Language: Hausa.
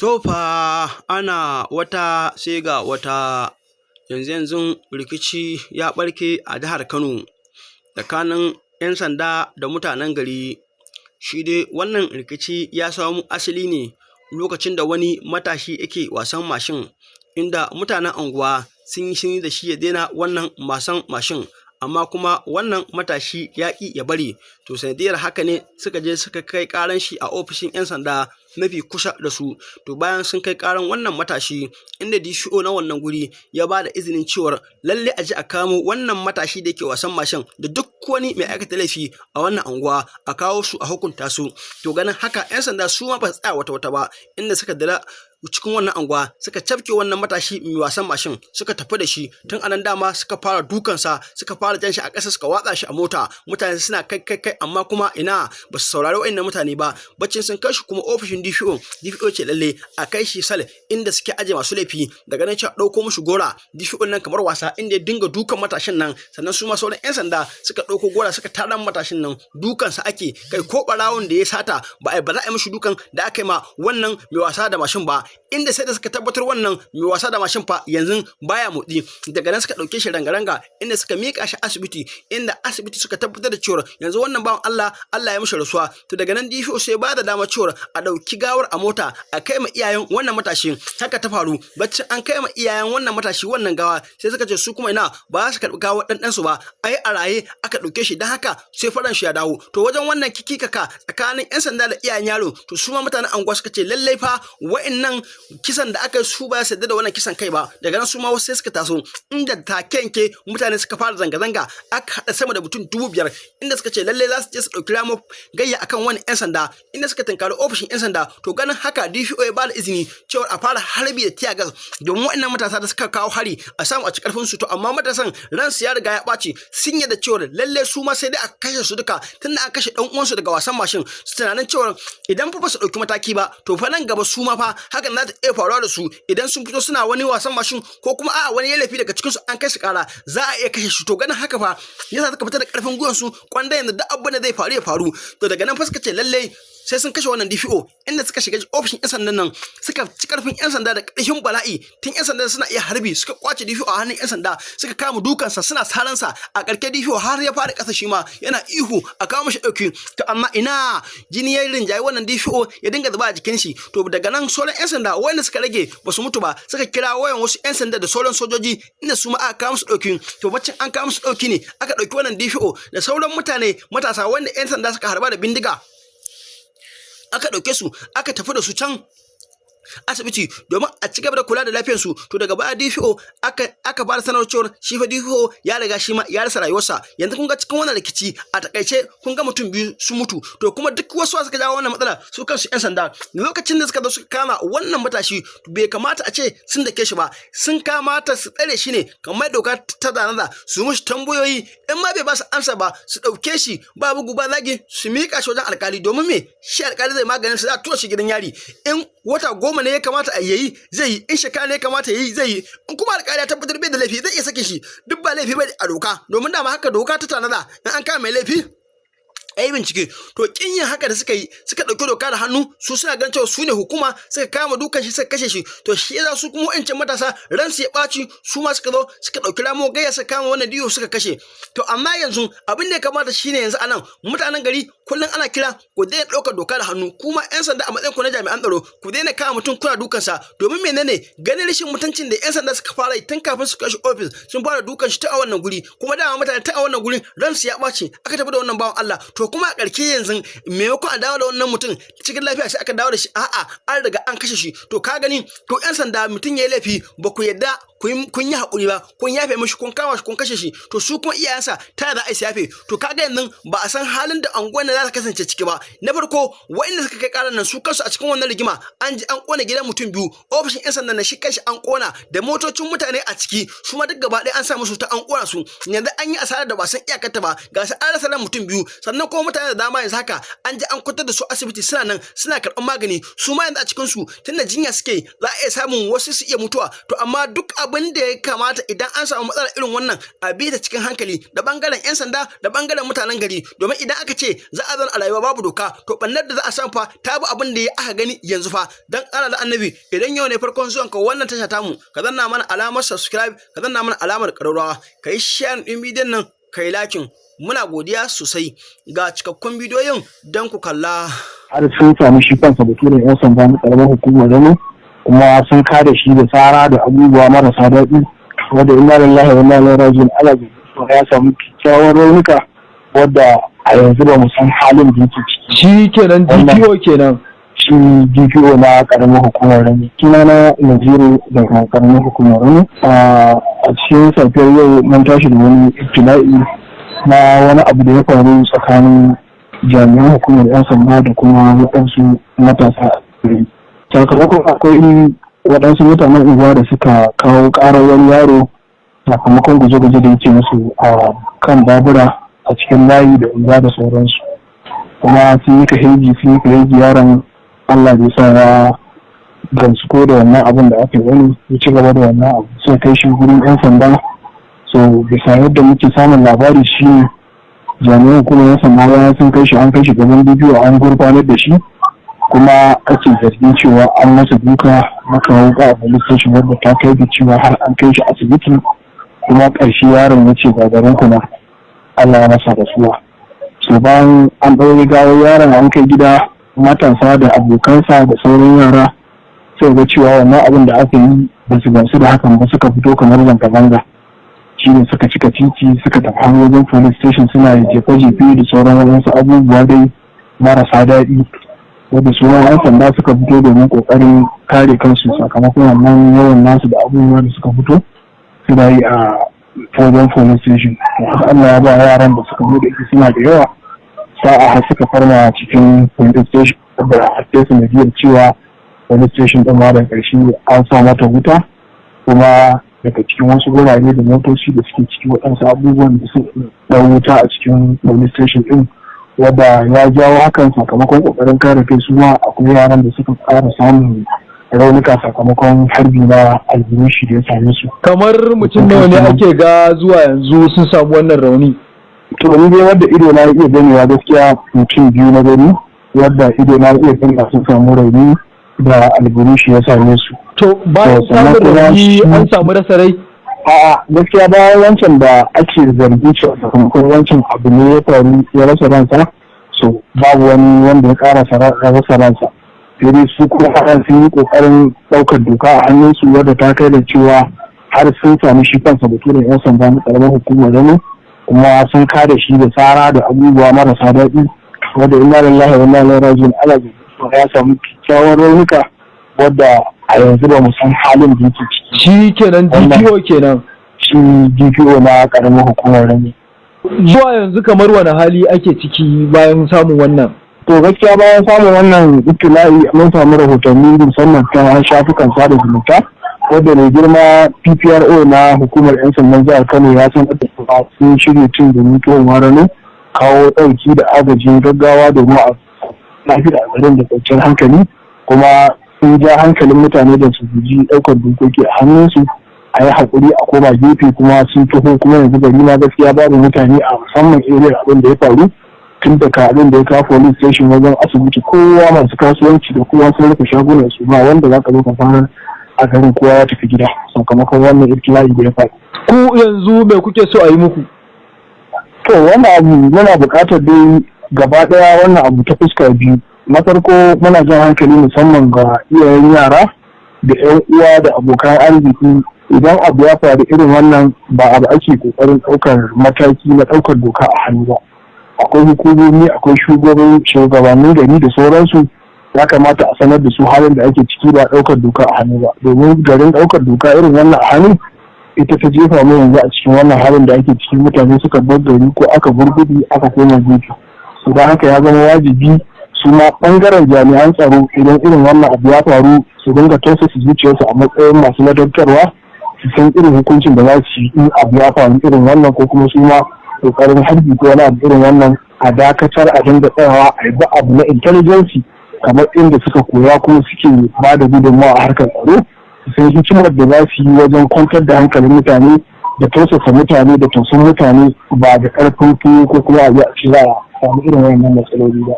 To fa, ana wata sai ga wata. Yanzu-yanzun rikici ya ɓarke a jihar Kano tsakanin 'yan sanda da mutanen gari. Shi dai wannan rikici ya samo asali ne lokacin da wani matashi yake wasan mashin, inda mutanen anguwa sun yi sun yi da shi ya daina wannan wasan mashin, amma kuma wannan matashi ya ƙi ya bari. To sanadiyyar haka ne suka je suka kai ƙaran shi a ofishin 'yan sanda mafi kusa da su. To bayan sun kai ƙaran wannan matashi, inda DPO na wannan guri ya ba da izinin cewar lalle a je a kamo wannan matashi da yake wasan mashin da duk wani mai aikata laifi a wannan anguwa, a kawo su a hukunta su. To ganin haka, 'yan sanda su ma ba su tsaya wata wata ba, inda suka dira cikin wannan anguwa suka cafke wannan matashi mai wasan mashin, suka tafi da shi. Tun anan dama suka fara dukansa, suka fara jan shi a ƙasa, suka watsa shi a mota. Mutane suna kai kai kai, amma kuma ina, ba su saurari wa'annan mutane ba. Baccin sun kai shi kuma ofishin DPO, DPO ce lalle a kai shi cell inda suke aje masu laifi. Daga nan ce a ɗauko musu gora. DPO nan kamar wasa, inda ya dinga dukan matashin nan. Sannan su ma sauran 'yan sanda suka ɗauko gora suka tara matashin nan, dukansa ake. Kai, ko ɓarawon da ya sata ba ba za a yi mishi dukan da aka yi ma wannan mai wasa da mashin ba, inda sai da suka tabbatar wannan mai wasa da mashin fa yanzu baya motsi. Daga nan suka ɗauke shi ranga-ranga, inda suka miƙa shi asibiti, inda asibiti suka tabbatar da cewa yanzu wannan bawan Allah, Allah ya mishi rasuwa. To daga nan DPO sai ba da dama cewa a ɗauki gawar a mota a kai ma iyayen wannan matashi. Haka ta faru. Baccin an kai ma iyayen wannan matashi wannan gawa, sai suka ce su kuma ina, ba za su karɓi gawar ɗan ɗansu ba, ai a raye aka ɗauke shi, don haka sai faran shi ya dawo. To wajen wannan kikikaka tsakanin 'yan sanda da iyayen yaro, to su ma mutanen anguwa suka ce lallai fa wa'annan kisan da aka yi, su ba su yarda da wannan kisan kai ba. Daga nan su ma wasu sai suka taso, inda take yanke mutane suka fara zanga-zanga. Aka haɗa sama da mutum 5,000, inda suka ce lallai za su je su ɗauki ramo gayya akan wani 'yan sanda, inda suka tunkari ofishin 'yan sanda. To ganin haka, DPO ya bada izini cewa a fara harbi da tear gas domin waɗannan matasa da suka kawo hari a samu a ci karfin su. To amma matasan ransu ya riga ya ɓaci, sun yadda cewa lalle su ma sai dai a kashe su duka, tunda an kashe ɗan uwansu daga wasan mashin. Su tunanin cewa idan fa ba su ɗauki mataki ba, to fa nan gaba su ma fa hakan za ta iya faruwa da su idan sun fito suna wani wasan mashin, ko kuma a'a, wani ya laifi daga cikin su an kai su kara, za a iya kashe shi. To ganin haka fa yasa suka fita da karfin gwiwan su, kwanda yanzu duk abin da zai faru ya faru. To daga nan fa suka ce lalle sai sun kashe wannan DPO, inda suka shiga ofishin 'yan sandan nan suka ci karfin 'yan sanda da ƙarfin bala'i. Tun 'yan sanda suna iya harbi, suka kwace DPO a hannun 'yan sanda, suka kama dukansa, suna saransa. A ƙarshe DPO har ya fara ƙasa, shi ma yana ihu a kawo mashi ɗauki. To amma ina, jini ya rinjayi wannan DPO, ya dinga zuba a jikin shi. To daga nan sauran 'yan sanda wanda suka rage ba su mutu ba suka kira wayan wasu 'yan sanda da sauran sojoji, inda su ma aka kawo musu ɗauki. To baccin an kawo musu ɗauki ne aka ɗauki wannan DPO da sauran mutane matasa wanda 'yan sanda suka harba da bindiga, aka ɗauke su aka tafi da su can asibiti domin a ci gaba da kula da lafiyarsu. To daga baya DPO aka ba da sanarwar cewa shi fa DPO ya riga shi ma ya rasa rayuwarsa. Yanzu kun ga cikin wannan rikici, a takaice kun ga mutum biyu sun mutu. To kuma duk wasu suka jawo wannan matsala, su kansu yan sanda, lokacin da suka zo suka kama wannan matashi, bai kamata a ce sun dake shi ba. Sun kamata su tsare shi ne kamar doka ta tanada, su mishi tambayoyi. In ma bai ba su amsa ba, su ɗauke shi ba bugu ba zagi, su miƙa shi wajen alkali. Domin me? Shi alkali zai maganin su, za a tura shi gidan yari. In wata 10 ne ya kamata a yayi, zai yi. In shekara ne ya kamata yayi, zai yi. In kuma alƙali ya tabbatar bai da laifi, zai iya sake shi. Duk ba laifi bai a doka, domin dama haka doka ta tanada in an kama mai laifi a yi bincike. To kin yin haka da suka yi, suka ɗauki doka da hannu, su suna ganin cewa su ne hukuma, suka kama dukan shi, suka kashe shi. To shi yasa su kuma wa'ancan matasa ransu ya ɓaci, su ma suka zo suka ɗauki ramo gayya, suka kama wannan DPO suka kashe. To amma yanzu abin da ya kamata shine, yanzu anan mutanen gari kullum ana kira ku daina ɗaukar doka da hannu. Kuma 'yan sanda, a matsayin ku na jami'an tsaro, ku daina kama mutum kuna dukansa. Domin menene? Ganin rashin mutuncin da 'yan sanda suka fara yi tun kafin su kai shi ofis, sun fara dukan shi ta a wannan guri. Kuma dama mutane ta a wannan guri ransu ya ɓaci, aka tafi da wannan bawan Allah. To kuma a ƙarshe yanzu, maimakon a dawo da wannan mutum cikin lafiya, sai aka dawo da shi, a'a, an riga an kashe shi. To ka gani, to 'yan sanda, mutum ya yi laifi, ba ku yadda kun yi haƙuri ba, kun yafe mishi, kun kama shi kun kashe shi. To su kuma iyayensa ta za a yi yafe? To kaga yanzu ba a san halin da anguwan za ta kasance ciki ba. Na farko, waɗanda suka kai ƙarar nan, su kansu a cikin wannan rigima an ji an ƙona gidan mutum biyu, ofishin 'yan sanda na shi kanshi an ƙona, da motocin mutane a ciki, su ma duk gaba ɗaya an sa musu ta an ƙona su. Yanzu an yi asarar da ba san iyakarta ba. Ga su an rasa ran mutum biyu, sannan kuma mutane da dama yanzu haka an ji an kwantar da su asibiti, suna nan suna karɓar magani. Su ma yanzu a cikin su, tunda jinya suke, za a iya samun wasu su iya mutuwa. To amma duk abin Abin da ya kamata, idan an samu matsala irin wannan, a bi ta cikin hankali, da bangaren 'yan sanda da bangaren mutanen gari, domin idan aka ce za a zauna a rayuwa babu doka, to bannar da za a samu fa ta bi abin da ya aka gani yanzu fa. Dan Allah da Annabi, idan yau ne farkon zuwan ka wannan tasha tamu, ka danna mana alamar subscribe, ka danna mana alamar ƙararrawa, ka yi share ɗin bidiyon nan, ka yi liking. Muna godiya sosai. Ga cikakkun bidiyoyin don ku kalla. Har sun sami shi kansa baturen 'yan sanda na karamar hukumar Rano, kuma sun kada shi da tsara da abubuwa marasa daɗi, wadda inna lillahi wa inna ilaihi raji'un. Allah ya samu kyakkyawan raunuka wadda a yanzu ba mu san halin da yake ciki. Shi kenan DPO kenan? Shi DPO na karamar hukumar Rano. Sunana Naziru daga karamar hukumar Rano. A cikin safiyar yau mun tashi da wani ibtila'i na wani abu da ya faru tsakanin jami'an hukumar 'yan sanda da kuma waɗansu matasa a gari. Sakamakon akwai waɗansu mutanen unguwa da suka kawo ƙarar wani yaro sakamakon guje-guje da yake musu a kan babura a cikin layi da unguwa da sauransu. Kuma sun yi kaheji, sun yi kaheji, yaron Allah bai sa ya gamsu ko da wannan abin da aka yi wani ya ci gaba da wannan abu, sai kai shi gurin 'yan sanda. So bisa yadda muke samun labari, shi jami'an kuma 'yan sanda bayan sun kai shi, an kai shi gaban DPO, an gurfanar da shi, kuma ake zargin cewa an masa duka na kawo ga a police station, wadda ta kai da cewa har an kai shi asibiti. Kuma ƙarshe yaron ya ce gagarin kuma Allah ya masa rasuwa. So bayan an ɗaure gawar yaron an kai gida, matasa da abokansa da sauran yara sai ga cewa wannan abin da aka yi ba su gamsu da hakan ba, suka fito kamar zanga-zanga. Shi ne suka cika titi, suka tafi har wajen police station, suna jefe-jefe da sauran wasu abubuwa dai marasa daɗi, wadda su ma 'yan sanda suka fito domin ƙoƙarin kare kansu sakamakon wannan yawan nasu da abubuwa da suka fito suna yi a wajen police station. Har Allah ya ba yaran da suka zo da suna da yawa sa'a, har suka farma cikin police station, da har sai sanadiyar cewa police station ɗin ma da ƙarshe an sa mata wuta. Kuma daga cikin wasu gurare da motoci da suke ciki, waɗansu abubuwan da su ɗau wuta a cikin police station ɗin, wadda ya jawo hakan sakamakon ƙoƙarin kare kai, su ma akwai yaran da suka ƙara samun raunuka sakamakon harbi na alburushi da ya same su. Kamar mutum nawa ne ake ga zuwa yanzu sun samu wannan rauni? To, ni dai wadda ido na iya ganewa, gaskiya mutum biyu na gani wadda ido na iya ganewa sun samu rauni da alburushi ya same su. To, bayan samun rauni an samu rasa rai? A'a, gaskiya bayan wancan da ake zargi cewa sakamakon wancan abu ne ya faru ya rasa ransa, so babu wani wanda ya ƙara rasa ransa. Sai dai su kuma haran sun yi ƙoƙarin ɗaukar doka a hannunsu, wadda ta kai da cewa har sun sami shi kansa baturen 'yan sanda na ƙaramar hukumar Rano, kuma sun kada shi da tsara da abubuwa marasa daɗi, wadda inna lillahi wa inna ilaihi raji'un. Allah ya samu kyakkyawan raunuka wadda a yanzu ba mu san halin da yake ciki. Shi kenan DPO kenan? Shi DPO na ƙaramar hukumar Rano. Zuwa yanzu kamar wani hali ake ciki bayan samun wannan? To, gaskiya bayan samun wannan ibtila'i, mun samu rahotanni musamman ta shafukan sada zumunta, wadda mai girma PPRO na hukumar 'yan sandan jihar Kano ya sanar da cewa sun shirya team domin tohuwa Rano kawo ɗauki da agajin gaggawa domin a lafiya a garin da kwanciyar hankali. Kuma sun ja hankalin mutane da su guji ɗaukar dokoki a hannunsu, a yi haƙuri a koma gefe. Kuma sun taho, kuma yanzu gari ma gaskiya babu mutane a musamman area abin da ya faru, tun daga abin da ya kawo police station wajen asibiti. Kowa, masu kasuwanci da kowa sun rufe shagunan su, ba wanda za ka zo ka fara a garin, kowa ya tafi gida sakamakon wannan ibtila'i da ya faru. Ku yanzu me kuke so a yi muku? To, wannan abu muna buƙatar dai gaba ɗaya wannan abu ta fuska biyu. Na farko, muna jan hankali musamman ga iyayen yara da 'yan uwa da abokan arziki: idan abu ya faru irin wannan, ba abu ake kokarin ɗaukar mataki na ɗaukar doka a hannu ba. Akwai hukumomi, akwai shugabannin gari da sauransu, ya kamata a sanar da su halin da ake ciki, ba ɗaukar doka a hannu ba, domin garin ɗaukar doka irin wannan a hannu ita ta jefa mu yanzu a cikin wannan halin da ake ciki, mutane suka bar gari ko aka bar gudu aka koma gefe. Su don haka ya zama wajibi su ma ɓangaren jami'an tsaro, idan irin wannan abu ya faru, su dinga tausasa zuciyarsu a matsayin masu ladabtarwa, su san irin hukuncin da za su yi in abu ya faru irin wannan, ko kuma su ma kokarin harbi ko wani abu irin wannan a dakatar, a dinga tsayawa a yi abu na intelligence kamar inda suka koya kuma suke ba da gudunmawa a harkar tsaro. Su san hikimar da za su yi wajen kwantar da hankalin mutane da tausasa mutane da tausan mutane, ba da karfin tuwo ko kuma a ce za a samu irin wayannan matsaloli ba.